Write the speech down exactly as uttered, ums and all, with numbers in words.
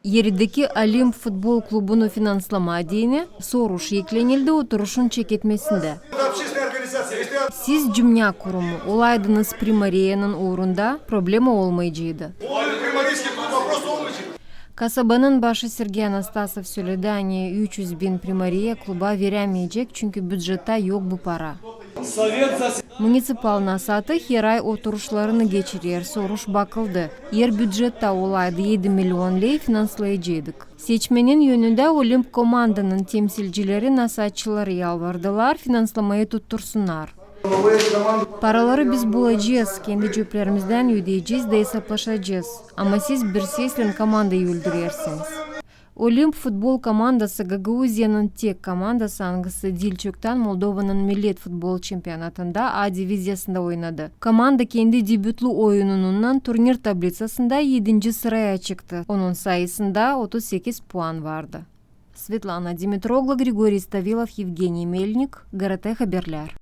Erideki Olimp futbol klubunu finanslamaa deyni soruş eklenildi oturuşun çeketmesindä. Siz cümnä kurumu, olaydınız Primariyanın uurunda, problema olmayaceydı. Kasabanın başı Sergey Anastasov söledi, ani üç üz bin Primariya kluba veremeyecek, çünkü bücettä yok bu para. Municipal nasatı her ay oturuşlarını geçirer, soruş bakıldı. Eer bücettä olaydı edi million ley, finanslayaceydık. Seçmenin önündä Olimp komandanın temsilcileri nasatçıları yalvardılar, finanslamayı tuttursunnar. Paraları biz bulacez, kendi cöplerimizdän ödeyecez da esaplaşacez. Ama siz bir seslän komandayı öldürersiniz. Olimp futbol komandası Gagauziyanın tek komandası, angısı diil çoktan Moldovanın millet futbol çempionatında A diviziyasında oynadı. Komanda kendi debütlu oyunununnan turnir tablitsasında edinci sıraya çıktı. Onun sayısında otuz sekiz puan vardı. Svetlana Dimitroglu, Grigoriy Stavilov, Yevgeniy Melnik, GRT Haberlär.